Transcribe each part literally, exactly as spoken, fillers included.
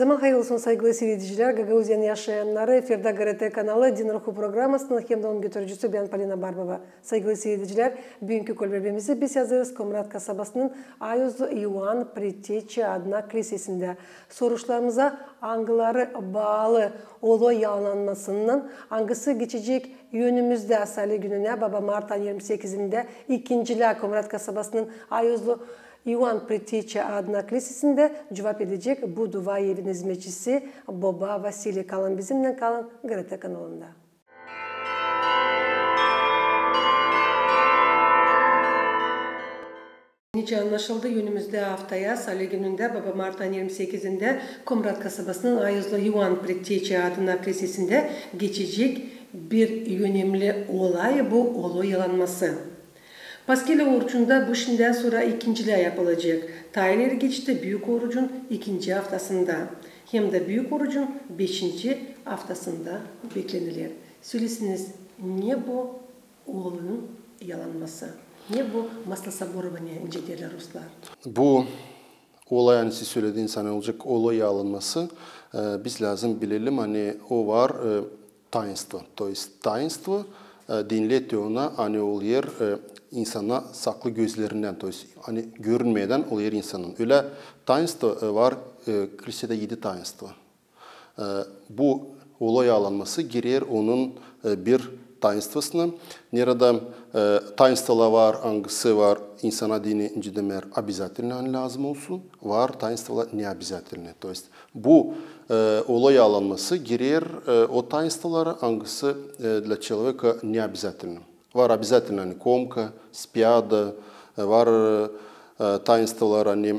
Zaman hayırlı olsun, saygılı siiredicilär. Gagauziyanın yaşayannarı, efirdä GRT kanalı, Din ruhu programasının hem dä onun götürücüsü bän, Polina Barbova. Saygılı siiredicilär, büünkü kolbebimizi biz hazırêrız Komrat kasabasının Ayuzlu İoan Pretteççi adına klisesindä. Soruşlarımıza, angıları baalı olay yalanlanmasınnan, angısı geçecek önümüzdä salı gününä, baba martın irmi sekizindä, ikincilää Komrat kasabasının Ayuzlu İoan Pretteççi adına klisesindä, cuvap edecek bu dua evinin hizmetçisi boba Vasiliy. Kalın bizimnän, kalın GRT kanalında. Nicä annaşıldı, önümüzdä aftaya, salı günündä, baba martın irmi sekizindä, Komrat kasabasının Ayuzlu İoan Pretteççi adına klisesindä geçecek bir önemli olay, bu olay yalanlanması. Paskelä orucunda bu şindän sora ikincilää yapılacek. Taa ileri geçti Büük orucun ikinci aftasında hem dä Büük orucun beşinci aftasında bekleniler. Sölesiniz, ne bu olayın yalanlanması, ne bu maslosoborovanie, nicä deerlär ruslar? Bu olay, ani siz sölediniz, ani olacek olay yalanlanması, e, biz lääzım bilelim, ani o var, e, таинство. То есть таинство, e, deniler te ona, ani olêr, e, insana saklı gözlerindän, то есть ani görünmeedän olêr insanın. Ölä таинство, e, var, e, klisedä edi таинство. E, bu olay yalanlanması girer onun, e, bir таинствосuna. Neredä, e, таинствоlar var, angısı var, insana deyni, nicä deerim, обязательно, ani lääzım olsun, var таинствоlar необязательные. То есть bu, e, olay yalanlanması girer, e, o таинствоlara, angısı, e, для человека необязательно. Var обязательно, ani komka, spyada, e, var, e, таинствоlar, ani,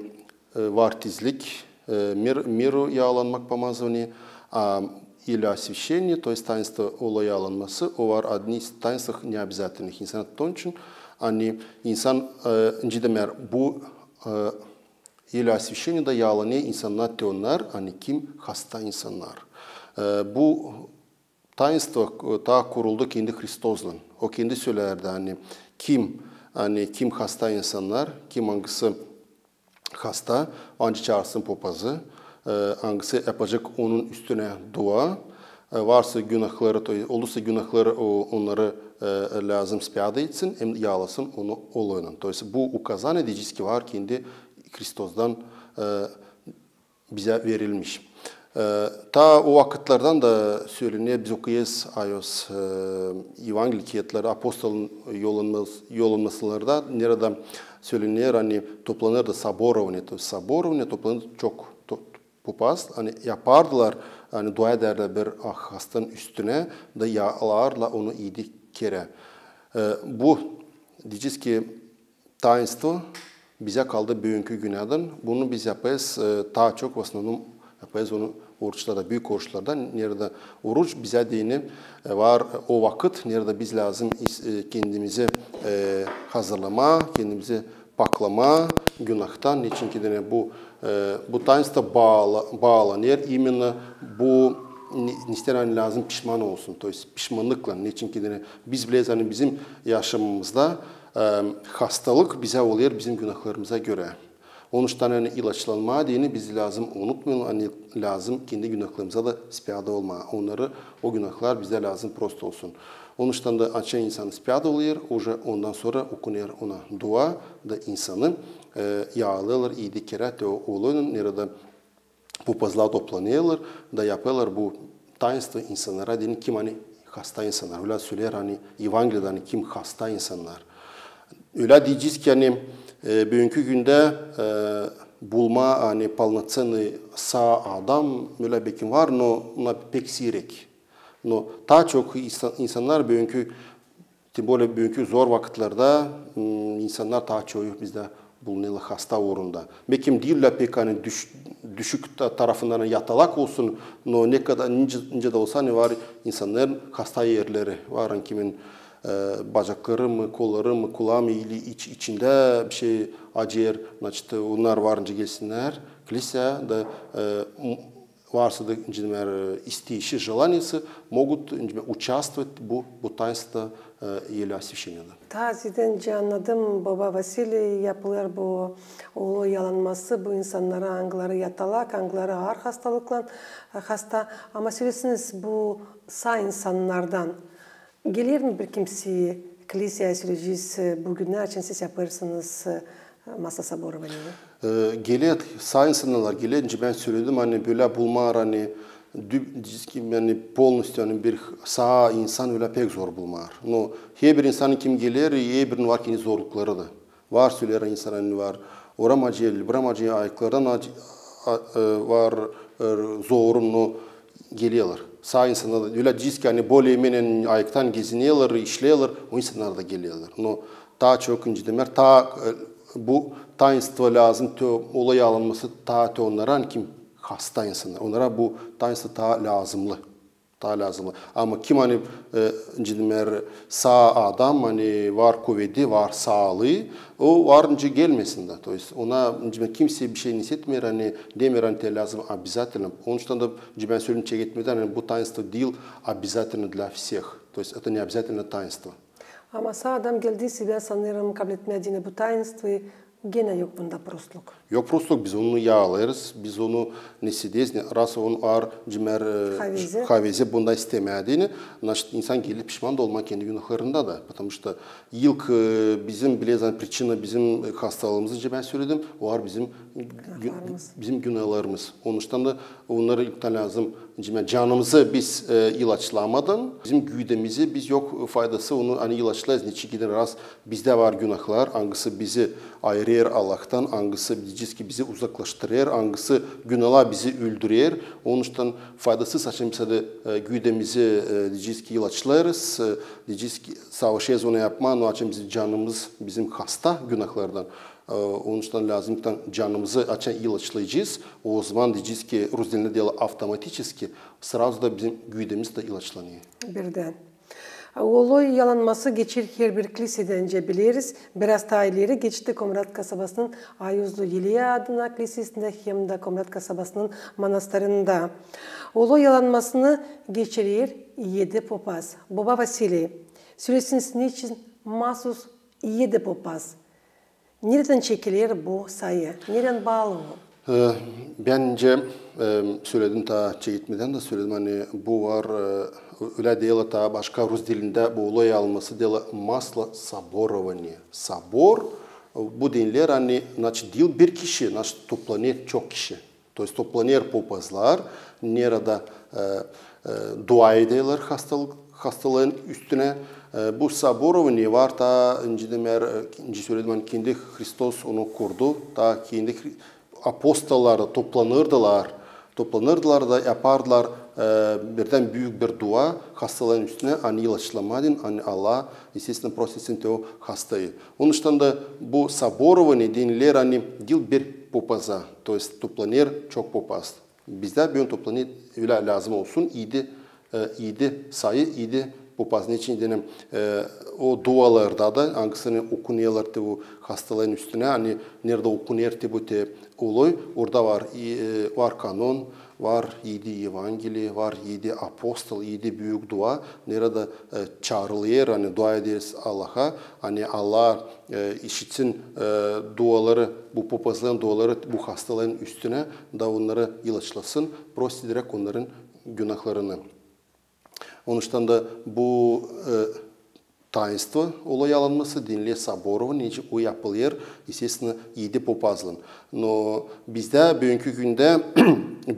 e, var tizlik, e, mir, миру yalanlanmak, помазание, a, или освящение, то есть таинство olay yalanlanması, o var одни из таинствах необязательных. İnsana onun için, ani insan, e, nicä deerim, bu, e, или освящение da yalanlanêr insannar te onnar, ani kim hasta insannar. E, bu таинство, e, taa kuruldu kendi Hristozlan. O kendi sölärdi, ani kim, ani kim hasta insannar, kim angısı hasta, ancak çaartsın popazı, e, angısı yapacek onun üstünä dua, e, varsa günahları, то есть olursa günahları, o, onnarı, e, lääzım spyada etsin, hem yaalasın onu olaylan. То есть bu указание deyecez ki var kendi Hristozdan, e, bizä verilmiş. E, taa o vakıtlardan da sölener, biz okuyêrız ayuz, e, Evangeliya kiyatları, Apostolun yollanması, yollanmasılarda, neredä sölener, ani toplanêrdı соборование, то есть соборование, toplanêrdı çok to-, popaz, ani yapardılar, ani dua edärlär bir, ah, hastanın üstünä da yaalardılar onu edi kerä. E, bu, deyecez ki, таинство bizä kaldı büünkü günädän. Bunu biz yapêrız, e, taa çok, в основном, yapêrız onu oruçlarda, büük oruçlarda, neredä oruç bizä deyni, e, var, e, o vakıt, neredä biz lääzım is-, e, kendimizi, e, hazırlamaa, kendimizi paklamaa günahtan. Neçin ki deyni bu, e, bu таинство baala-, baalanêr именно bu, ne, ne isteer, ani lääzım pişman olsun, то есть pişmannıklan. Neçin ki deyni biz bileriz, ani bizim yaşamamızda, e, hastalık bizä olêr bizim günahlarımıza görä. Onuştan, ani ilaçlanmaa deyni biz lääzım unutmayalım, ani lääzım kendi günahlarımıza da spyada olmaa. Onnarı, o günahlar bizä lääzım prost olsun. Onuştan da açan insan spyada olêr, уже ondan sora okunêr ona dua da insanı, e, yaalêêrlar edi kerä te o olaylan, neredä popazlar toplanêrlar da yapêrlar bu таинство insannara, deyni kim, ani hasta insannar. Ölä söleer, ani Evangeliyada, ani kim hasta insannar. Ölä deyecez ki, ani, e, büünkü gündä, e, bulmaa, ani полноценный saa adam, ölä bekim var, no ona pek siirek. No taa çok insan-, insannar büünkü Тем более büünkü zor vakıtlarda, m, insannar taa çoyu bizdä bulunêrlar hasta uurunda. Bekim diil ölä pek, ani düş-, düşük ta-, tarafından yatalak olsun, no ne kadar nicä, nicä dä olsa, ani var insannarın hasta erleri, var, ani kimin, e, bacakları mı, kolları mı, kulaa mı, ili iç-, içindä bişey acıyêr, значит, onnar var nicä gelsinnär kliseyä da, e, m-, varsa da, nicä deer, e, isteeşi, желаниеsi, могут, nicä deer, участвовать bu, bu таинствода, e, елея священногода. Taa sizä nicä annadım, boba Vasiliy, yapılêr bu uluy yalanması bu insannara, angıları yatalak, angıları aar hastalıklan, e, hasta. Ama söläseniz, bu saa insannardan geler mi bir kimsey kliseyä, söleyecez, e, büünä açan siz yapêrsınız, e, masa соборования? E, geler, saa insannar geler, nicä bän söledim, ani bölä bulmaa, ani dü-, диски, ani полностью, ani bir saa insan ölä pek zor bulmaa. No, herbir insan kim geler, herbirinin var kendi zorlukları da. Var, söleer insan, ani var, oram acıyêr, buram acıyêr, ayaklardan acı-, a-, e, var, e, zorun, no, gelerlär. Saa insannar da ölä, диски, ani более-менее ayaktan gezinerlär, işleerlär, o insannar da gelerlär. No, taa çok, nicä deer, taa, e, bu таинство lääzım, te, uluy yalanması taa te onnara, ani kim hasta insannar. Onnara bu таинство taa lääzımlı. Taa lääzımlı. Ama kim, ani, e, nicä deer, saa adam, ani var kuvedi, var saalıı, o var nicä gelmesin dä. То есть ona, nicä deer, kimsey bişey nesetmeer, ani demeer, ani te lääzım обязательно. Onuştan da, nicä bän söledim çeketmedän, ani bu таинство diil обязательно для всех. То есть это не обязательно таинство. Ama saa adam geldi, sizä sanêrım kabletmää deyni bu таинство, genä yok bunda prostluk. Yok prostluk, biz onu yaalêêrız, biz onu nesederiz, ne, раз on var, nicä deer, e, havezi, havezi bunda istemää deyni, значит, insan geler pişman da olmaa kendi günahlarında da. Потому что ilk, e, bizim, bilersiniz, причина bizim, e, hastalıımız, nicä bän söledim, o var bizim gü-, bizim günahlarımız. Onuştan da onnarı ilktän lääzım, nicä deer, canımızı biz, e, ilaçlamadan, bizim güüdemizi biz yok faydası, onu, ani ilaçlêêrız, neçin ki раз bizdä var günahlar, angısı bizi ayırêr Allahtan, angısı, deyecez ki, bizi uzaklaştırêr, angısı günahlar bizi öldürer. Onuştan faydasız, açan biz dä, e, güüdemizi, e, deyecez ki, ilaçlêêrız, e, deyecez ki, savaşêrız onu yapmaa, no açan bizim canımız bizim hasta günahlardan. E, onuştan lääzım ki, canımızı açan ilaçlayacez, ozaman deyecez ki, rus dilindä deerlär автоматически, сразу da bizim güüdemiz dä ilaçlanêr. Birdän. Uluy yalanması geçer herbir klisedä, nicä bileriz. Biraz taa ileri geçti Komrat kasabasının Ayuzlu Yeliya adına klisesindä hem dä Komrat kasabasının manastırında. Uluy yalanmasını geçirer edi popaz. Boba Vasiliy, söleseniz, neçin masus edi popaz? Neredän çekiler bu sayı? Neredän baalı o? E, bän nicä, e, söledim taa çeketmedän dä söledim, ani bu var, e, ölä deerlär taa başka rus dilindä bu uluy yalanması deerlär масло соборования. Собор, e, bu deyni, ani, значит, diil bir kişi, значит, toplanêr çok kişi. То есть toplanêr popazlar, neredä, e, e, dua ederlär hastalık, hastalıın üstünä. E, bu соборование var taa, nicä deer, e, nicä söledim, ani kendi Hristos onu kurdu, taa kendi Hri-, apostolları toplanırdılar, toplanırdılar da yapardılar, e, birdän büük bir dua hastalıın üstünä, ani ilaçlamaa deyni, ani Allah, естественно, prosit etsin te o hastayı. Onuştan da bu соборование deyni, ani diil bir popaza, то есть toplanêr çok popaz. Bizdä büün toplanêr, ölä lääzım olsun, edi, e, edi sayı, edi popaz. Neçin deyni, e, o dualarda da, angısını okunêrlar te bu hastalıın üstünä, ani neredä okunêr te bu te uluy, orada var, e, var kanon, var edi Evangeliya, var edi apostol, edi büük dua, neredä, e, çaarılêr, ani dua ederiz Allaha, ani Allah, e, işitsin, e, duaları, bu popazların duaları bu hastalıın üstünä, da onnarı ilaçlasın, prosit ederäk onnarın günahlarını. Onuştan da bu, e, таинство, uluy yalanması deyni соборование, nicä o yapılêr, естественно, edi popazlan. No bizdä büünkü gündä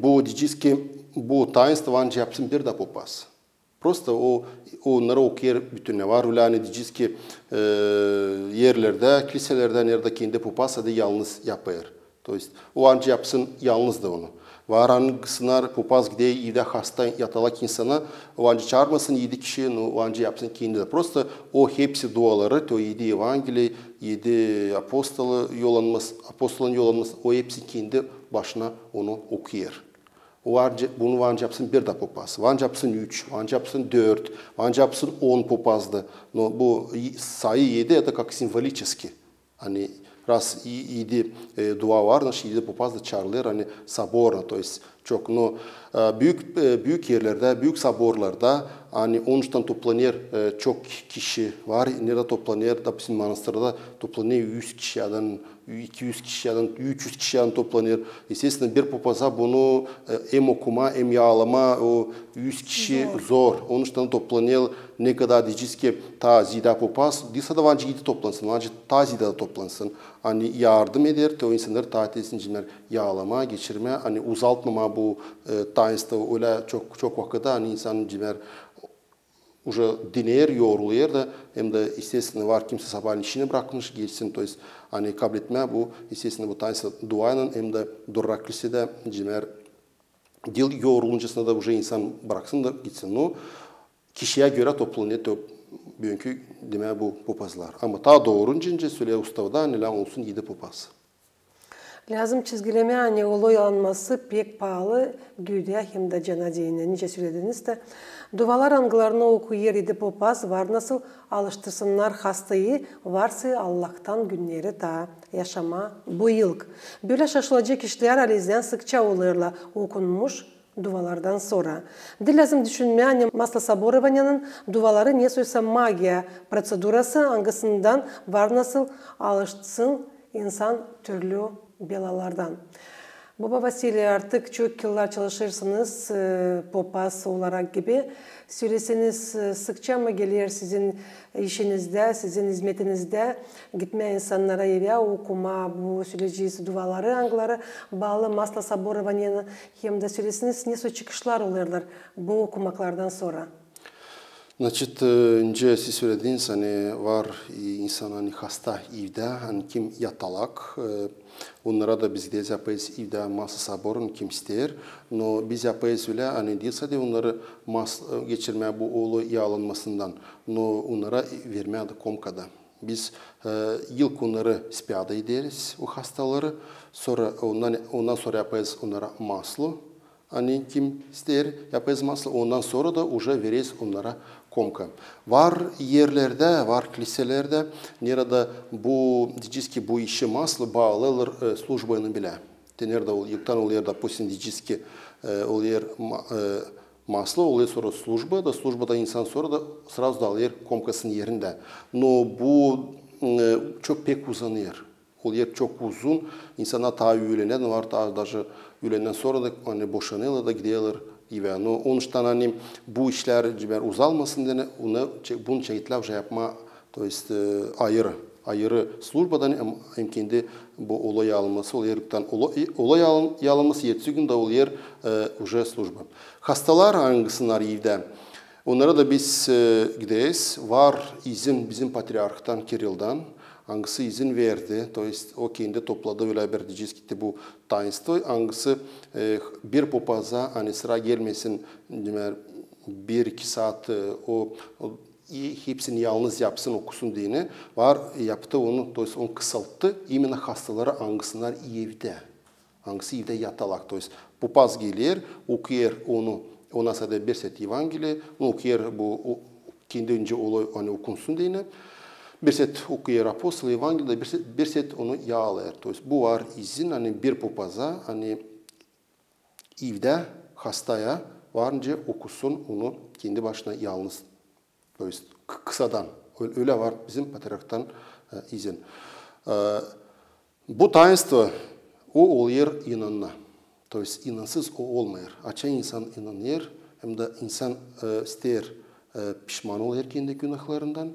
bu, deyecez ki, bu таинство var nicä yapsın bir dä popaz. Просто o, onnarı okuyêr bütünnä. Var ölä, ani deyecez ki, e, erlerdä, kliselerdä, neredä kendi popaz da yalnız yapêr. То есть o var nicä yapsın yalnız da onu. Var angısınar popaz gider evdä hasta yatalak insana, o var nicä çaarmasın edi kişi, no, o var nicä yapsın kendi dä. Просто o hepsi duaları, te o edi Evangeliya, edi apostola yollanması, apostolun yollanması, o hepsi kendi başına onu okuyêr. O var nicä, bunu var nicä yapsın bir dä popaz, var nicä yapsın üç, var nicä yapsın dört, var nicä yapsın on popaz da. Но bu и-, sayı edi, это как символически. Ani раз и-, edi, e, dua var, значит, edi popaz da çaarılêr, ani соборно, то есть Çok, no, e, büük, e, büük erlerdä, büük soborlarda, ani onuştan toplanêr, e, çok kişi var, neredä toplanêr, допустим, manastırda toplanêr üz kişi ya da iki üz kişi ya da üç üz kişi toplanêr. Естественно, bir popaza bunu, e, hem okumaa, hem yaalama o üz kişi zor. Onuştan toplanêr ne kadar deyecez ki taa ziyaadä popaz, diil sade var nicä edi toplansın, var nicä taa ziyaadä toplansın. Ani yardım eder, te o insannarı taa tez nicä yaalamaa, geçirmää, ani uzaltmamaa bu, e, taenstvo ölä çok, çok vakıda, ani insan nicä уже dineer, yorulêr da, hem dä, естественно, var kimsä sabaalän işini brakmış, geçsin, то есть, ani kabletmää bu, естественно, bu taenstvo duaylan, hem dä durarak kilsedä, nicä diil yoruluncasına da уже insan braksın da gitsin. No, kişiyä görä toplanêr te büünkü, demää, bu popazlar. Ama taa dooru, nicä söleyä ustavda, ani lääzım olsun edi popaz. Lääzım çizgilemää, ani olay yaalınması pek paalı güüdä hem dä cana deyni, nicä sölediniz dä. Duvalar, angılarını okuyêr edi popaz, var nasıl alıştırsınnar hastayı, varsa Allahtan günneri taa yaşamaa bu ilk. Bölä şaşılacek işlär alizdän sıkça olêrlar okunmuş duvalardan sora. Diil lääzım düşünmää, ani maslosoborovaniyeniñ duvaları nesoysa magiya protsedurası, angısından var nasıl alışsın insan türlü belalardan. Boba Vasiliy, artık çok yıllar çalışêrsınız, e, popaz olarak gibi. Söleseniz, e, sıkça mı geler sizin işinizdä, sizin izmetinizdä gitmää insannara evä okumaa bu, söleyecez, duvaları, angıları baalı maslosoborovaniyeniñ, hem dä söleseniz, nesoy çıkışlar olêrlar bu okumaklardan sora? Значит, e, öncä siz sölediniz, ani var, e, insan, ani hasta evdä, ani kim yatalak, e, onnara da biz gideriz, yapêrız evdä maslosoborovaniye, kim isteer. No biz yapêrız ölä, ani diil sade onnarı mas-, e, geçirmää bu olay yaalınmasından, no onnara vermää dä komka da. Biz, e, ilk onnarı spyada ederiz, o hastaları, sora ondan, ondan sora yapêrız onnara maslo, ani kim isteer, yapêrız maslo, ondan sora da уже vereriz onnara komka. Var erlerdä, var kliselerdä, neredä bu, deyecez ki, bu işi maslo baalêêrlar, e, slujbaylan bilä. Te neredä ol-, ilktän olêr, допустим, deyecez ki, e, olêr ma-, e, maslo, olêr sora slujba, da slujbadan insan sora da srazu da alêr komkasını erindä. No bu, e, çok pek uzanêr. Olêr çok uzun, insannar taa üülenä, var taa даже üülenän sora da, ani boşanêrlar da giderlär evä. No, onuştan, ani bu işlär, deyni, uzalmasın deyni, onu çe-, bunu çeketlär уже yapmaa, то есть, e, ayırı, ayırı slujbadan hem, hem kendi bu olay yaalınması, olêr ilktän ola-, e, olay yaalın-, yaalınması, ertesi gün dä olêr, e, уже slujba. Hastalar, angıları evdä, onnara da biz, e, gideriz, var izin bizim patriarhtan Kirilldan, angısı izin verdi, то есть o kendi topladı ölä bir, deyecez ki, te bu taenstvo, angısı, e, bir popaza, ani sıra gelmesin, deyni, bir-iki saat, e, o, o, e, hepsini yalnız yapsın, okusun deyni, var, yaptı onu, то есть onu kısalttı, именно hastaları, angıları evdä. Angısı evdä yatalak, то есть popaz geler, okuyêr onu, ona sade bir seet Evangeliya, no, okuyêr bu, o, kendi öncä olay, ani okunsun deyni. Bir seet okuyêr Apostol Evangeliya, bir seet, bir seet onu yaalêêr. То есть bu var izin, ani bir popaza, ani evdä hastaya var nicä okusun onu kendi başına yalnız. То есть kı-, kısadan. Ö-, ölä var bizim patriarhtan, e, izin. E, bu taenstvo, o olêr inanana. То есть inansız o olmêêr. Açan insan inanêr, hem dä insan, e, isteer, e, pişman olêr kendi günahlarından,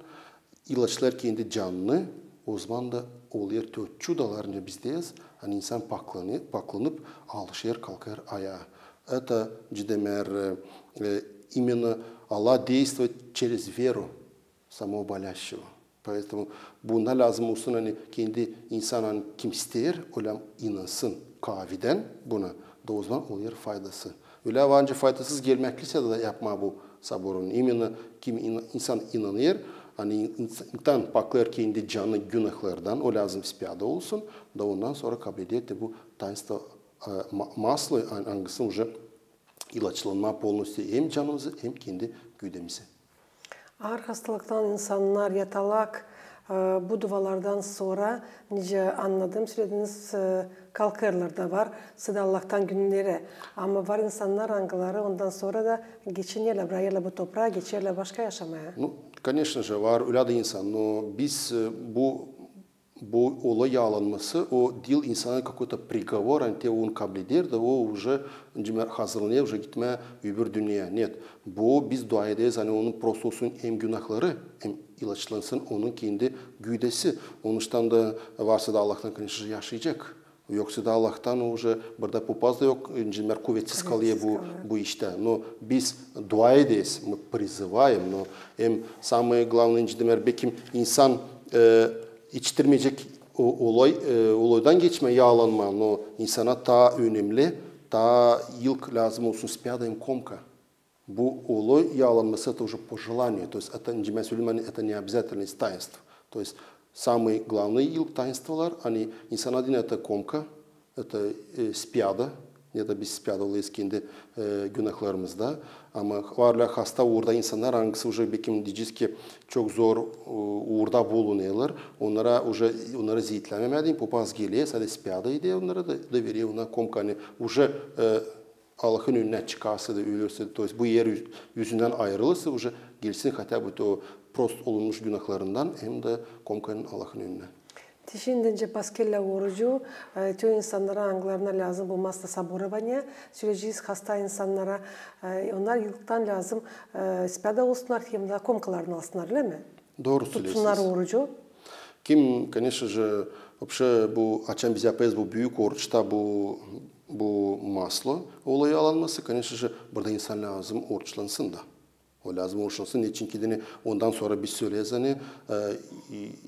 ilaçlêêr kendi canını, ozaman da olêr te o çudalar, ne biz deyeriz, ani insan paklanı-, paklanıp alışêr, kalkêr ayaa. Это, deyni, e, e, именно Allah действует через веру самого болящего. Поэтому buna lääzım olsun, ani kendi insan, ani kim isteer, ölä inansın kaavidän buna, da ozaman olêr faydası. Ölä var nicä faydasız gelmää kilseyä dä yapmaa bu soboru. İmенно kim in-, insan inanêr, ani ins-, insan paklêêr kendi canını günahlardan, o lääzım spyada olsun, da ondan sora kableder te bu taenstvo, e, ma-, maslo, an-, angısı уже ilaçlanmaa полностью hem canımızı, hem kendi güüdemizi. Aar hastalıktan insannar yatalak, E, bu dualardan sora, nicä annadım, sölediniz, e, kalkêrlar da var, sade Allahtan günleri. Ama var insannar, angıları ondan sora da geçinerlär, brakêrlar bu topraa, geçerlär başka yaşamaya. Ну, конечно же, var ölä dä insan, но biz, e, bu, bu olay yaalanması, o diil insana какой-то приговор, ani te onu kableder da o уже, nicä hazırlanêr, уже gitmää öbür dünneyä. Нет. Bu biz dua ederiz, ani onun prosto olsun hem günahları, hem ilaçlansın onun kendi güüdesi. Onuştan da varsa da Allahtan, конечно же, yaşayacek. Yoksa da Allahtan o уже burada popaz da yok, nicä kuvetsiz kalêr bu, bu iştä. Но biz dua ederiz, мы призываем, но hem самое главное, nicä deer, bekim insan, e, içtirmeyecek o, olay, e, olaydan geçmää, yaalanmaa, но insana taa önemli, taa ilk lääzım olsun spyada hem komka. Bu olay yaalanması, это уже пожелание, то есть это, nicä söleerim, это не обязательность таинств. То есть самый главный ilk таинстволар, ani insana deyni это komka, это, e, spyada, ya da biz spyada olêrız kendi, e, günahlarımızda. Ama var ölä hasta uurda insannar, angısı уже bekim deyecez ki çok zor, e, uurda bulunêrlar. Onnara уже, onnarı zeetlämemää deyni, popaz geler, sade spyada eder, onnarı da, da verer ona komka, ani уже, e, Allahın önünä çıkarsa da ölürse, то есть bu er üz-, üzündän ayırılırsa, уже gelsin хотя бы то prost olunmuş günahlarından hem dä komkanın Allahın önünä. Te şindi nicä paskelä orucu, e, te o insannara, angılarına lääzım bu maslo saborovanie, söleyecez hasta insannara, e, onnar ilktän lääzım, e, spyada olsunnar hem dä komkalarını alsınnar, ölä mi? Doğru söleersiniz. Tutsunnar orucu. Kim, конечно же, вообще bu, açan biz yapêrız bu büük oruçta bu, bu maslo olayı yaalanması, конечно же, burada insan lääzım oruçlansın da. O lääzım oruçlansın, neçin ki deyni ondan sora biz söleeriz, ani, e,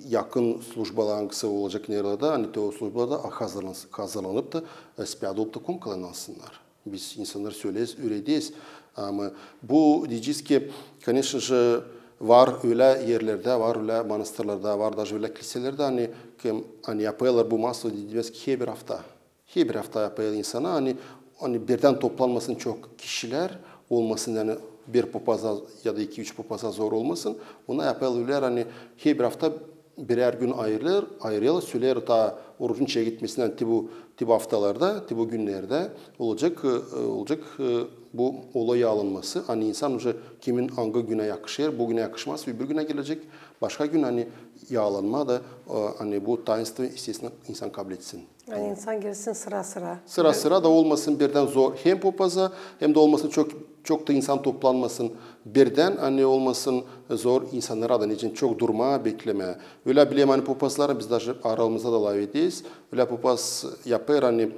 yakın slujbalar angısı olacek neredä dä, ani te o slujbalarda hazırlans-, hazırlanıp da, e, spyada olup da komkalarını alsınnar. Biz insannara söleeriz, üürederiz. Ama bu, deyecez ki, конечно же, var ölä erlerdä, var ölä manastırlarda, var даже ölä kiliselerdä, ani, kim, ani yapêrlar bu maslo, deyämäz ki, herbir afta. Herbir afta yapêrlar insana, ani, ani birdän toplanmasın çok kişilär, olmasın, ani bir popaza ya da iki-üç popaza zor olmasın. Ona yapêrlar ölä, ani herbir afta birär gün ayırêrlar, ayırêrlar, söleer taa orucun içerä gitmesin, ani te bu, te bu aftalarda, te bu günnerdä olacek, e, olacek, e, bu olay yaalanması, ani insan уже kimin angı günä yakışêr, bu günä yakışmaz, öbür günä gelecek, başka gün, ani yaalanma da, e, ani bu таинство, естественно, insan kabletsin. Ani insan gelsin sıra-sıra. Sıra-sıra da olmasın birdän zor hem popaza, hem dä olmasın çok, çok da insan toplanmasın birdän, ani olmasın zor insannara da, neçin çok durmaa, beklemää. Ölä bilerim, ani popazlar, biz даже aramızda da lafederiz, ölä popaz yapêr, ani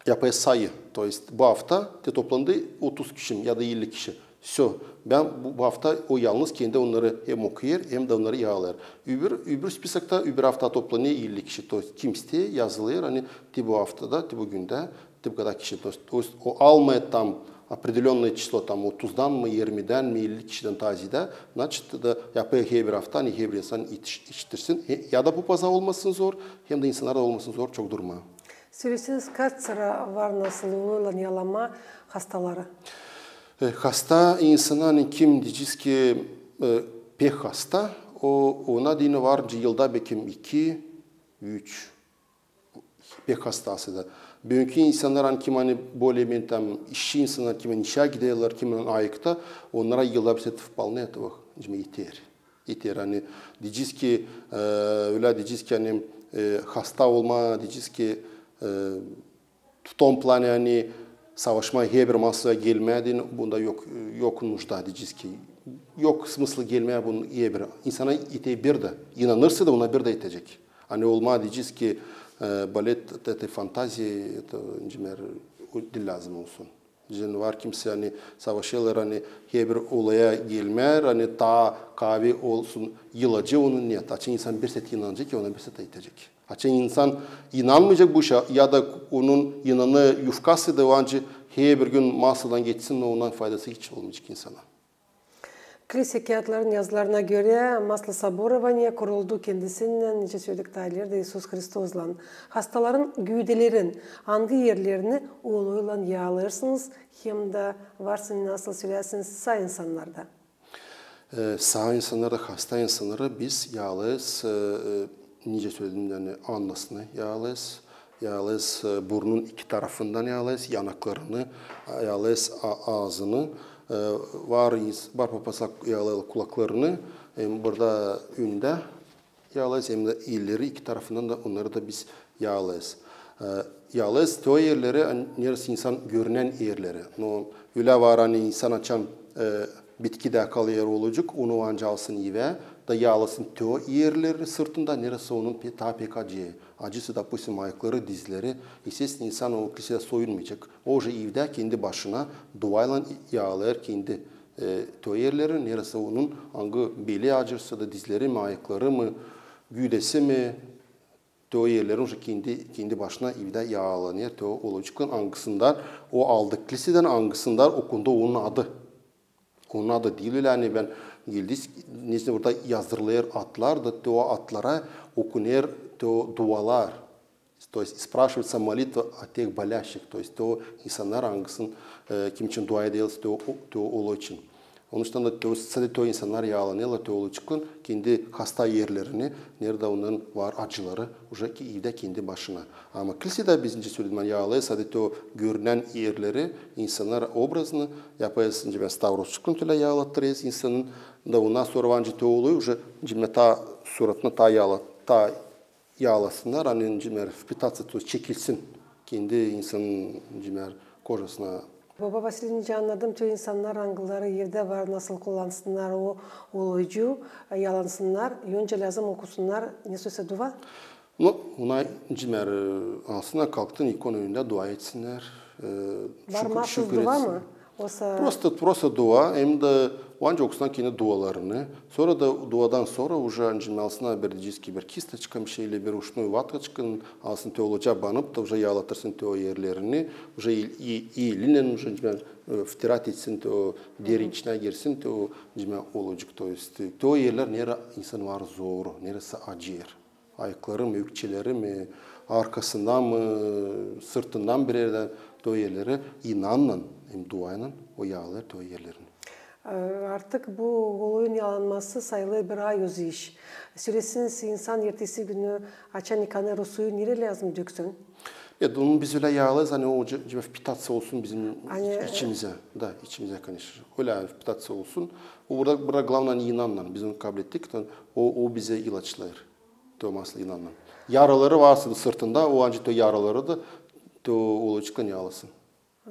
yapêr sayı, то есть bu afta te toplandı otuz kişi ya da elli kişi. Всё, bän bu, bu afta o yalnız kendi onnarı hem okuyêr, hem dä onnarı yaalêêr. Öbür, öbür spisokta öbür afta toplanêr elli kişi. То есть kim isteer, yazılêr, ani te bu aftada, te bu gündä, te bu kadar kişi. То есть, то есть o almêêr tam определённое число, tam otuzdan mı, irmidän mi, elli kişidän taa ziyada, значит, da yapêr herbir afta, ani herbir insan etiş-, etiştirsin. He, ya da popaza olmasın zor, hem dä insannara da olmasın zor çok durmaa. Söleseniz, kaç sıra var nasıl olêrlar yaalama hastaları? E, hasta insan, ani kim deyecez ki, e, pek hasta, o, ona deyni var yılda bekim iki, üç, pek hastası da. Büünkü insannar, ani kim, ani более-менее tam işçi insannar, kim, ani işä giderlär, kim, ani ayıkta, onnara yılda bir sefer вполне этого, deyni, eter. Eter, ani deyecez ki, e, ölä deyecez ki, ani, e, hasta olmaa, deyecez ki, e, в том плане, ani savaşmaa, herbir masaya gelmää deyni, bunda yok, yok нужда, deyecez ki, yok смысла gelmää bunun herbir insana. Eter bir dä, inanırsa da, ona bir dä etecek. Ani olmaa, deyecez ki, e, балет, это фантазия, это, deyni, o diil lääzım olsun. Deyni, var kimsä, ani savaşêrlar, ani herbir olaya gelmää, ani taa kaavi olsun ilacı onun, нет. Açan insan bir sefer inanacek, ona bir sefer etecek. Açan insan inanmayacek bu işä, ya da onun inanı yufkası da, o ancak herbir gün masadan geçsin, ondan faydası hiç olmayacek insana. Kilise kiyatların yazılarına görä, maslo saborovanie kuruldu kendisinnän, nicä söledik taa ilerdä, İisus Hristoslan. Hastaların güüdelerin angı erlerini oluylan yaalêêrsınız, hem dä varsa nasıl söleersiniz, saa insannarda? E, saa insannarı da, hasta insannarı biz yaalêêrız, e, e, nicä söledim, ani alnısını yaalêêrız, yaalêêrız, e, burnun iki tarafından yaalêêrız, yanaklarını, yaalêêrız a-, aazını, e, var ins-, var papazlar yaalêêrlar kulaklarını, e, burada öndä yaalêêrız, hem dä elleri iki tarafından da, onnarı da biz yaalêêrız. E, yaalêêrız te o erleri, ani neredä insan görünän erleri. No, ölä var, ani insan açan, e, bitkidä kalêr olacek, onu ancak alsın evä, da yaalasın te o erleri sırtında, neredä onun pe-, taa pek acıyêr. Acısın, допустим, ayakları, dizleri. Естественно, insan o klisedä soyunmayacek. O же evdä kendi başına duaylan yaalêêr kendi, e, te o erleri, neredä onun angı beli acırsa da, dizleri mi, ayakları mı, güüdesi mi, te o erleri o же kendi, kendi başına evdä yaalanêr te o olacekın, angısından o aldı klisedän, angısından okunda onun adı. Onun adı diil ölä, ani bän geldi, neredä burada yazdırılêr adlar da, te o adlara okunêr te o dualar. То есть спрашивается молитва о тех болящих, то есть te o insannar, angısın, e, kim için dua ederiz, te o, te o olay için. Onuştan da te o, sade te o insannar yaalanêrlar te o olacekın kendi hasta erlerini, neredä onların var acıları, o же ki evdä kendi başına. Ama klisedä biz, nicä söledim, ani yaalêêrız sade te o görünän erleri, insannar obrazını yapêrız, nicä bän stavros çıkıntı ölä yaalattırêrız insanın, da ondan sora var nicä te o olay, o же, nicä bän taa suratına taa yaala-, taa yaalasınnar, ani, nicä bän, впитаться, то есть çekilsin kendi insanın, nicä bän, kožasına. Baba Vasiliy, nicä annadım, te o insannar, angıları evdä var nasıl kullansınnar o oluycu, e, yaalansınnar, öncä lääzım okusunnar nesä dua? No, ona, nicä bän, e, alsınnar, kalktın ikona önündä dua etsinnär. E, var şükür, mahsus şükür dua etsin. Mı? Osa... Prosto, prosto dua, hem dä o ancak okusunnar kendi dualarını. Sora da duadan sora уже, nicä bän, alsınnar bir, deyecez ki, bir kistoçka, bir şey, ili bir ручной ваточка, alsın te o olacaa banıp da уже yaalatırsın te o erlerini, уже el-, e-, elinän уже, nicä bän, e, втирать etsin te o deri içinä girsin te o, nicä bän, olacek, то есть te o erler neredä insan var zoru, neredä acıyêr. Ayakları mı, ökçeleri mi, arkasından mı, sırtından bir erdän te o erleri inannan hem duaylan o yaalêêr te o erlerini. E, artık bu oluyun yaalanması sayılêr bir ayüz iş. Söläsiniz, insan ertesi günü açan yıkanêr, o suyu neredä lääzım döksün? Evet, onu biz ölä yaalêêrız, ani o ce-, ce-, впитаться olsun bizim iç-, içimizä. Da, içimizä, конечно. Ölä впитаться olsun. O burada, burada главное, ani inannan. Biz onu kablettik, o, o bizä ilaçlêêr. Te o masla inannan. Yaraları varsa da sırtında, o ancak te o yaraları da te o olacekın yaalasın.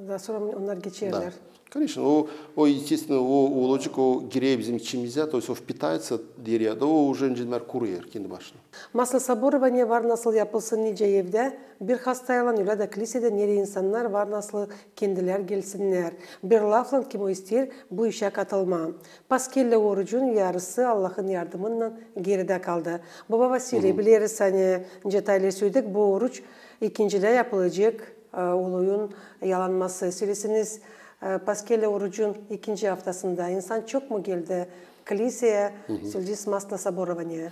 Taa sora onnar geçerlär. Da. Конечно, o, o, естественно, o, o olacek, o girer bizim içimizä, то есть o впитается deriyä, da o уже, nicä bän, kuruyêr kendi başına. Masla saborovaniya var nasıl yapılsın nicä evdä, bir hastaylan, ölä dä klisedä, neredä insannar var nasıl kendilär gelsinnär. Bir laflan, kim o isteer bu işä katılmaa. Paskellä orucun yarısı Allahın yardımınnan geridä kaldı. Baba Vasiliy, bileriz, ani, nicä taa ileri söledik, bu oruç ikincilä yapılacek, e, oluyun yaalanması. Söläsiniz, e, Paskellä orucun ikinci aftasında insan çok mu geldi klisedä, söläcez, masla saborovaniya?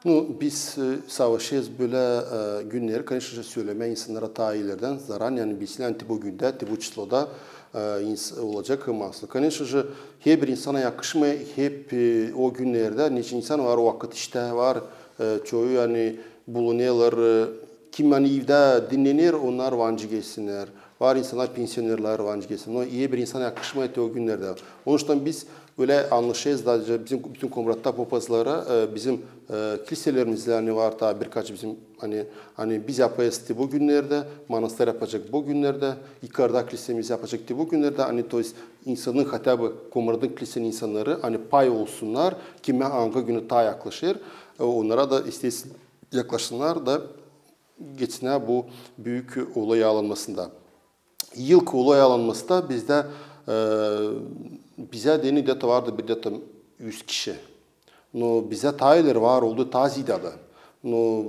Ну, biz, e, savaşêrız bölä, e, günneri, конечно же, sölämää insannara taa ilerdän, заранее, ani bilsinnär, ani te bu gündä, te bu çisloda, e, ins-, olacek masla. Конечно же, herbir insana yakışmêêr hep, e, o günnerdä, neçin insan var o vakıt iştä var, e, çoyu, ani bulunêrlar, e, kim, ani evdä dinlener, onnar var nicä gelsinnär. Var insannar, pensionerlär var nicä gelsinnär. No, herbir insana yakışmêêr te o günnerdä. Onuştan biz ölä annaşêrız da bizim bütün Komratta papazlara, e, bizim, e, kliselerimizdä, ani var taa birkaç bizim, ani, ani biz yapêrız te bu günnerdä, manastır yapacek bu günnerdä, yukarıda klisemiz yapacek te bu günnerdä, ani, то есть, insanın, хотя бы Komratın klisenin insannarı, ani pay olsunnar, kimä angı günü taa yaklaşêr, e, onnara da isteersin yaklaşsınnar da geçsinnär bu büük olay yaalanmasında. İlk olay yaalanmasında bizdä, e, bizä deyni где-то vardı bir где-то üz kişi. No bizä taa ileri var oldu taa ziyada. No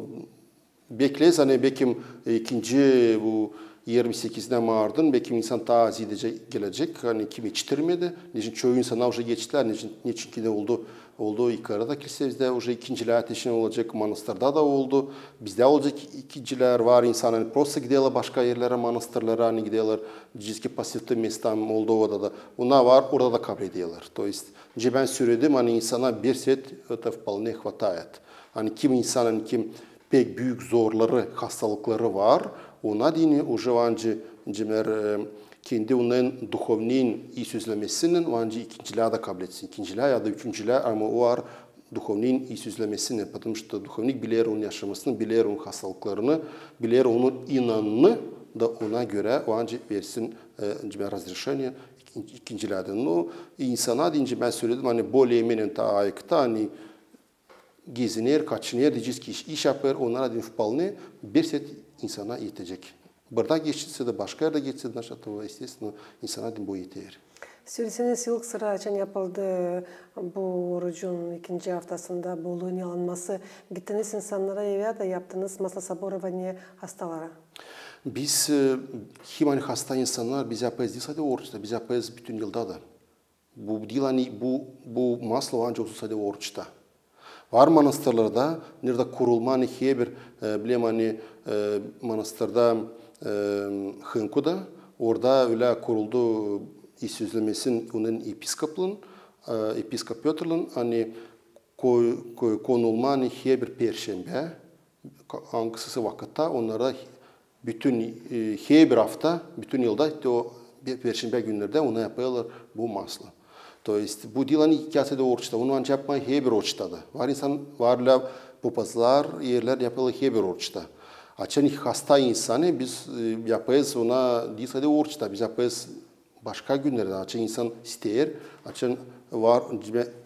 bekleeriz, ani bekim ikinci bu irmi sekizdä martın, bekim insan taa ziyada gelecek, ani kim etiştirmedi. Neçin çoyu insannar уже geçtilär, neçin, neçin ki ne oldu, Oldu, yukarıda kilsemizdä uje ikincilää ateşin olacek, manastırda da oldu. Bizdä olacek ikincilää, var insan, ani prosta giderlär başka erlerä, manastırlara, ani giderlär, deyecez ki, посвятым местам Moldovada da. Onnar var, orada da kabul ederlär. То есть, nicä bän söledim, ani insana bir set, это вполне хватает. Ani kim insan, ani kim pek büük zorları, hastalıkları var, ona deyni uje var nicä, nicä mer, e, kendi onnan duhovnıyn iisözlemesinin var nicä ikincilää da kabletsin. İkincilää ya da üçüncülää, ama o var duhovnıyn iisözlemesinin, потому что духовник biler onun yaşamasını, biler onun hastalıklarını, biler onun inanını da ona görä var nicä versin, e, nicä mer, разрешение ikin-, ikincilää dä. No, insana deyni bän söledim, ani более-менее taa ayıkta, ani geziner, kaçınêr, deyecez ki, iş, iş yapêr, onnara deyni вполне bir set insana etecek. Burada geçse dä, başka erdä geçse dä, значит, то, естественно, insana deyni bu eter. Söleseniz, ilk sıra açan yapıldı bu orucun ikinci aftasında, bolluun yalanması, gittiniz insannara evä da yaptınız maslosoborovanie hastalara? Biz, e, kim ani hasta insannar, biz yapêrız diil sade oruçta, biz yapêrız bütün yılda da. Bu diil ani bu, bu maslo ancak olsun sade oruçta. Var manastırlarda, neredä kurulma, ani herbir, e, bilem, ani, e, manastırda, e, Hınkuda, orada ölä kuruldu iisözlemesin onun episkopluun, e, episkop Pötrluun, ani ko-, ko-, konulma, ani herbir perşembä, ka-, angısı vakıtta onnara bütün, e, herbir afta, bütün yılda, te o pe-, perşembä günnerdä ona yapêrlar bu maslo. То есть bu diil ani hikayesi dä oruçta, onu ancak yapmaa herbir oruçta da. Var insan, var lä popazlar, erlär yapêrlar herbir oruçta. Açan hasta insanı biz, e, yapêrız ona diil sade oruçta, biz yapêrız başka günnerdä, açan insan isteer, açan var,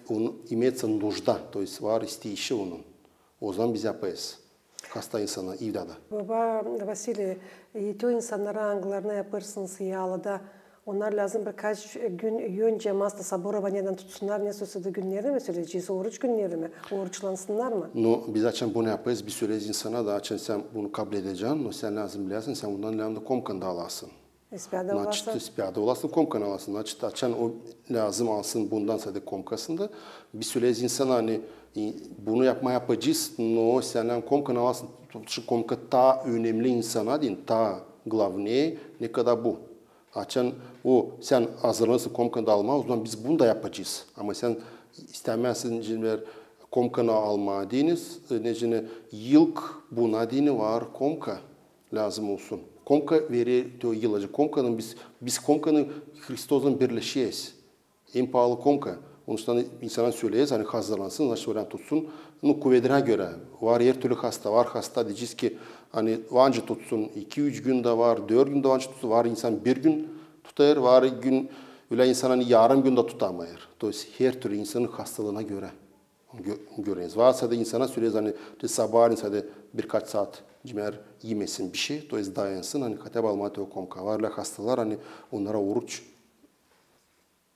onun имеется нужда, то есть var isteyişi onun. Ozaman biz yapêrız hasta insana evdä dä. Baba Vasiliy, e, te o insannara, angılarına yapêrsınız yaalıda, onnar lääzım birkaç gün öncä maslosoborovanieden tutsunnar, ne sözü dä günneri mi söleyecez, oruç günneri mi, oruçlansınnar mı? No, biz açan bunu yapêrız, biz söleyeriz insana da, açan sän bunu kabledecän, no sän lääzım biläsin, sän bundan lääzım da komkanı da alasın. Ispää dä olasın. Значит, ispää dä olasın, komkanı alasın. Значит, açan o lääzım alsın bundan sade komkasını da. Biz söleyeriz insana, ani, e, bunu yapmaa yapacez, no sän lääzım komkanı alasın, şu komka taa önemli insana deyni, taa главнее, nekadar bu. Açan o, sän hazırlanêrsın komkanı da almaa, ozaman biz bunu da yapacez. Ama sän istämäsin, nicä mer, komkanı almaa deyni, e, nicä, ilk buna deyni var komka lääzım olsun. Komka verer te o ilacı. Komkanın biz, biz komkanın Hristoslan birleşeriz. En paalı komka. Onuştan insana söleyeriz, ani hazırlansın, значит, orada tutsun. No, kuvedinä görä. Var hertürlü hasta, var hasta, deyecez ki, ani var nicä tutsun iki-üç gün dä, var dört gün dä var nicä tutsun, var insan bir gün tutêr, var gün ölä insan, ani yarım gün dä tutamêêr. То есть hertürlü insanın hastalıına görä. Gö-, göreriz. Var sade insana söleriz, ani te sabaalän sade birkaç saat, nicä mer, imesin bişey, то есть dayansın, ani хотя бы almaa te o komka. Var lä hastalar, ani onnara oruç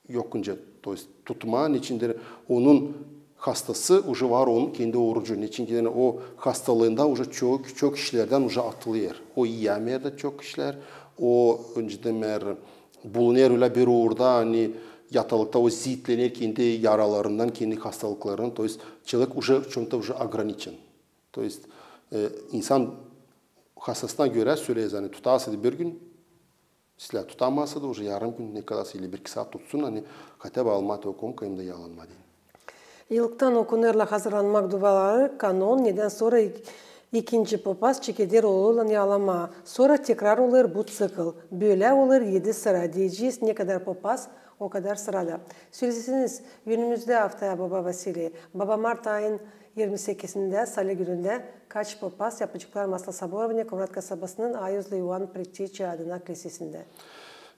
yok nicä, то есть tutmaa, neçin deyni onun hastası uje var onun kendi orucu. Neçin deyni o hastalıında uje çok, çok işlerdän uje atılêr. O iyämeer dä çok işlär, o, nicä deyni, bulunêr ölä bir uurda, ani yatalıkta o ziitlener kendi yaralarından, kendi hastalıklarından. То есть человек уже в чём-то уже ограничен. То есть, e, insan hastasına görä söleriz, ani tutarsa da bir gün, islää tutamasa da uje yarım gün, nekadar sa, ili bir-iki saat tutsun, ani хотя бы almaa te o komka hem dä yaalanmaa deyni. İlkten okunêrlar hazırlanmak duaları, kanon, nedän sora ik-, ikinci popaz çekeder ooluylan yaalamaa. Sora tekrar olêr bu ţikl. Bölä olêr edi sıra, deyecez, nekadar popaz, okadar sırada. Söleseniz, önümüzdä aftaya, baba Vasiliy, baba mart ayın irmi sekizindä, salı günündä, kaç popaz yapaceklar maslosoborovanie Komrat kasabasının Ayuzlu İoan Prettiçi adına klisesindä?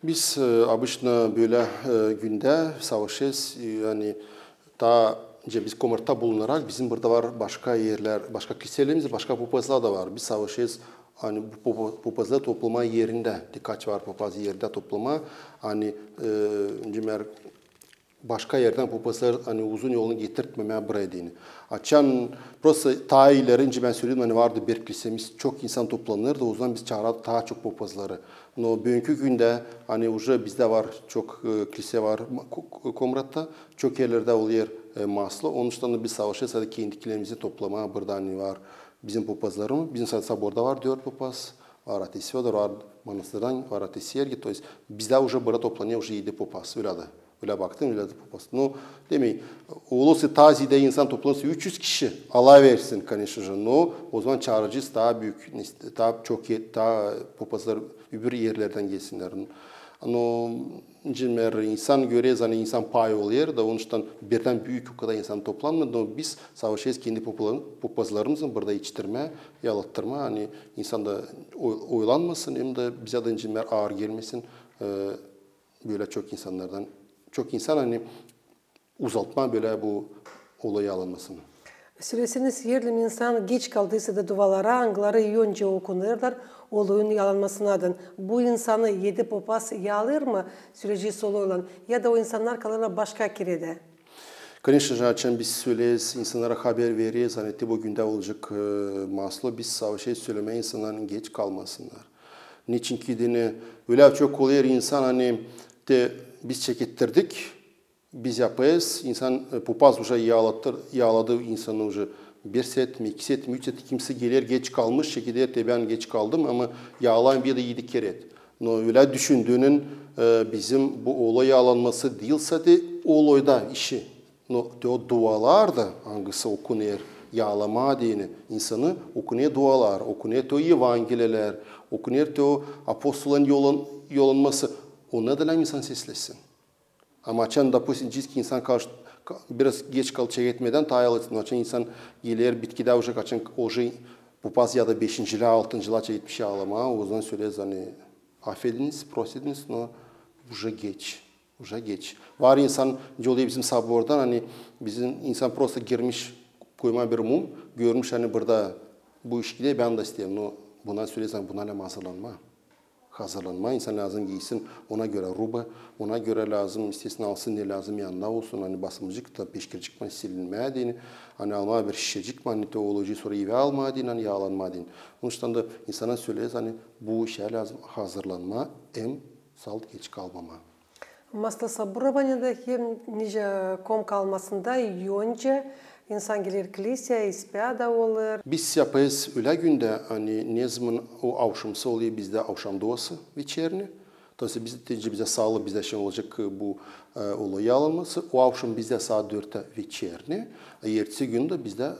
Biz, e, обычно bölä, e, gündä savaşêrız, e, ani taa nicä biz Komratta bulunarak, bizim burada var başka erlär, başka kliselerimiz, başka popazlar da var. Biz savaşêrız, ani bu popa-, popazlar toplamaa erindä, te kaç var popaz erindä toplamaa, ani, e, nicä mer, başka erdän popazlar, ani uzun yolunu getirtmemää buraya deyni. Açan, prosta taa ileri, nicä bän söledim, ani vardı bir klisemiz, çok insan toplanırdı, ozaman biz çaarardık taa çok popazları. No büünkü gündä, ani uje bizdä var çok, e, klise var, ma-, Ko-, Ko-, Komratta, çok erlerdä olêr, e, maslo. Onuştan da biz savaşêrız sade kendikilerimizi toplamaa. Burada ani var bizim popazlarımız, bizim sa-, soborda var dört popaz, var atesi Födor, var manastırdan, var atesi Sergi. То есть bizdä uje burada toplanêr uje edi popaz, ölä dä. Ölä baktım, ölä dä popaz. No, demäk, olursa taa ziyadä insan toplanêr üç üz kişi, Allah versin, конечно же, no, o zaman çaaracez taa büük, taa çok, taa popazlar öbür erlerdän gelsinnär. No, nicä insan göreriz, ani insan pay olêr da, onuştan birdän büük o kadar insan toplanêr. No biz savaşêrız kendi popa-, popazlarımızın burada etiştirmää, yalattırmaa, ani insan da oy-, oylanmasın, hem dä bizä dä nicä aar gelmesin, e, bölä çok insannardan, çok insan, ani uzatmaa bölä bu olay yaalanmasını. Söleseniz, eer insan geç kaldıysa da dualara, angıları öncä okunêrlar olayın yaalanmasınadın, bu insanı edi popaz yaalêr mı söleyeceniz olaylan, ya da o insannar kalêrlar başka kiredä? Конечно же, açan biz söleeriz, insannara haber vereriz, ani te bu gündä olacek, e, maslo, biz savaşêrız sölemää insannarın geç kalmasınnar. Neçin ki deyni ölä çok olêr insan, ani te biz çekettirdik, biz yapêrız, insan, e, popaz uje yaalattı, yaaladı insanı uje bir seetmä, iki seetmä, üç seetmä, kimisi geler geç kalmış, çekeder, te bän geç kaldım, ama yaalayım bir dä edi keret. No ölä düşündüünün, e, bizim bu olay yaalanması diil sade olayda işi. No te o dualar da, angısı okunêr yaalamaa deyni insanı, okunêr dualar, okunêr te o evangelilär, okunêr te o apostolun yolan-, yolanması, ona da lääzım insan seslensin. Ama açan, допустим, nicä ki insan karşı, ka-, biraz geç kaldı çeketmedän, taa yaalasın. Açan insan geler bitkidä uje, açan uje popaz ya da beşincilää, altıncılaa çeketmiş yaalamaa, o zaman söleeriz, ani afediniz, prosediniz, no uje geç. Uje geç. Var insan, nicä olêr bizim sobordan, ani bizim insan prosto girmiş koymaa bir mum, görmüş, ani burada bu iş gider, bän dä isteerim. No buna söleeriz, ani buna lääzım hazırlanmaa. Hazırlanmaa, insan lääzım giysin ona görä ruba, ona görä lääzım, istesin alsın, ne lääzım yanına olsun, ani basımcık da, peşkircik mi, silinmää deyni, ani almaa bir şişecik mi, ani te olacı sora evä almaa deyni, ani yaalanmaa deyni. Onuştan da insana söleeriz, ani bu işä lääzım hazırlanmaa, hem salt geç kalmamaa. Maslo soborovaniyada hem nicä komka almasında öncä insan geler kilisiya, ispäda olêr. Biz yapêrız ölä gündä, ani ne zaman o avşamsa olêr bizdä avşam duası, вечерний. То есть biz, deyni bizdä saalı, bizdä şindi olacek bu, e, olay yaalanması. O avşam bizdä saat dörttä вечерний, a ertesi gün dä bizdä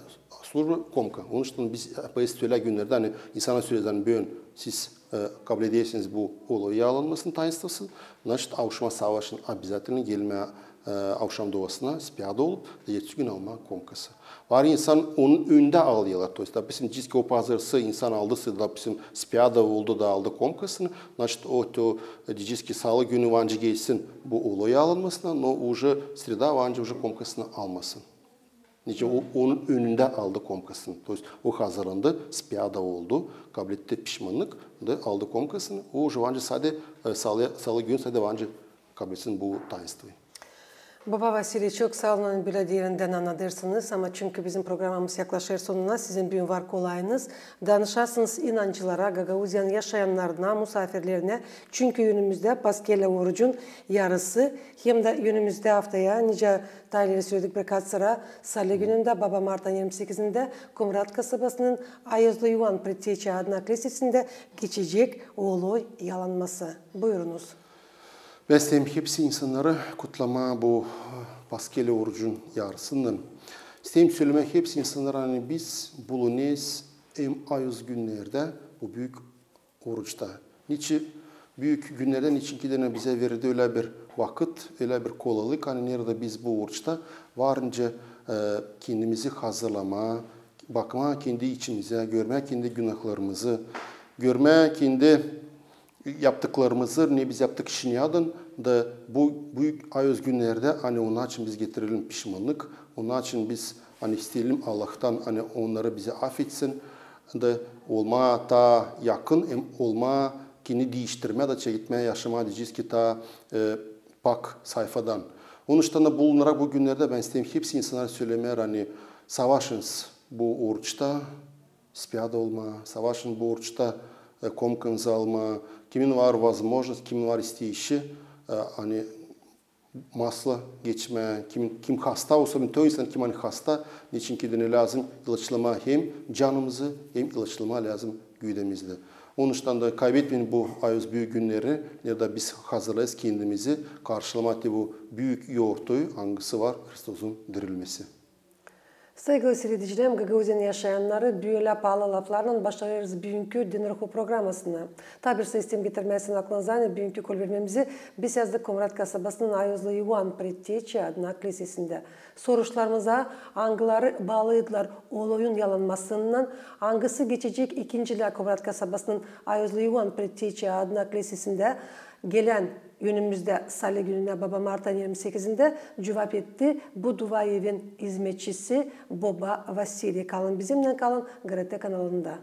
служба komka. Onuştan biz yapêrız ölä günnerdä, ani insana söleeriz, ani büün siz e, kabul edersiniz bu olay yaalanmasını, таинствосын, значит, avşama savaşın обязательно gelmää, e, avşam duasına, ispäda olup, ertesi gün almaa komkası. Var insan onun önündä alêrlar, то есть, допустим, nicä ki o pazarsı insan aldı, допустим, ispäda oldu da aldı komkasını, значит, o, то, nicä ki saalı günü var nicä gelsin bu olay yaalanmasına, но uje среда var nicä uje komkasını almasın. Nicä o, onun önündä aldı komkasını. То есть o hazırlandı, ispäda oldu, kabletti pişmannık, da aldı komkasını. O uje var nicä sade, e, saalı, saalı gün sade var nicä kabletsin bu таинствоyu. Baba Vasiliy, çok saa olun, bölä derindän annadêrsınız, ama çünkü bizim programamız yaklaşêr sonuna, sizin büün var kolayınız danışasınız inancılara, Gagauziyanın yaşayannarına, musaafirlerinä, çünkü önümüzdä Paskelä orucun yarısı, hem dä önümüzdä aftaya, nicä taa ileri söledik birkaç sıra, salı günündä, baba martın irmi sekizindä Kumrat kasabasının Ayozlu İvan Predseçä adına klisesindä geçecek olay yaalanması. Buyurunuz. Bän isteerim hepsi insannarı kutlamaa bu, e, Paskelä orucun yarısından. İsteerim sölemää hepsi insannarı, ani biz bulunêrız hem ayoz günnerdä bu büük oruçta. Nicä büük günnerdä, nicä ki deyni bizä verdi ölä bir vakıt, ölä bir kolaylık, ani neredä biz bu oruçta var nicä, e, kendimizi hazırlamaa, bakmaa kendi içimizä, görmää kendi günahlarımızı, görmää kendi yaptıklarımızı, ne biz yaptık şindiyädän, da bu büük ayoz günnerdä, ani onun için biz getirelim pişmannık, onun için biz, ani, isteyelim Allahtan, ani onnarı bizä afetsin, da olmaa taa yakın, hem olmaa kendi diiştirmää da çeketmää, yaşamaa, deyecez ki, taa, e, pak sayfadan. Onuştan da bulunarak bu günnerdä bän isteerim hepsi insannara sölemää, ani savaşınız bu oruçta, ispäda olmaa, savaşın bu oruçta, e, komkanızı almaa, kimin var возможность, kimin var isteyişi, e, ani masla geçmää, kim, kim hasta olsa, to insan, kim ani hasta, neçin ki deyni lääzım ilaçlamaa hem canımızı, hem ilaçlamaa lääzım güvdemizi dä. Onuştan da kaybetmeyin bu ayoz büük günneri, ya da biz hazırlayız kendimizi karşılamaa te bu büük yortuyu, angısı var Hristosun dirilmesi. Saygılı siiredicilär, Gagauziyanın yaşayannarı, bölä paalı laflarlan başlêêrız büünkü Dinorhu programasını. Taa bir sıra isteerim getirmää sizin aklınıza, ani büünkü kolbermemizi biz yazdık Komrat kasabasının Ayozlu İoan Predteçi adına klisesindä. Soruşlarımıza, angıları baalıydılar olayın yalanmasınnan, angısı geçecek ikincilää Komrat kasabasının Ayozlu İoan Predteçi adına klisesindä, gelän önümüzdä salı gününä, baba, martın irmi sekizindä, cuvap etti bu dua evin izmetçisi boba Vasiliy. Kalın bizimnän, kalın GRT kanalında.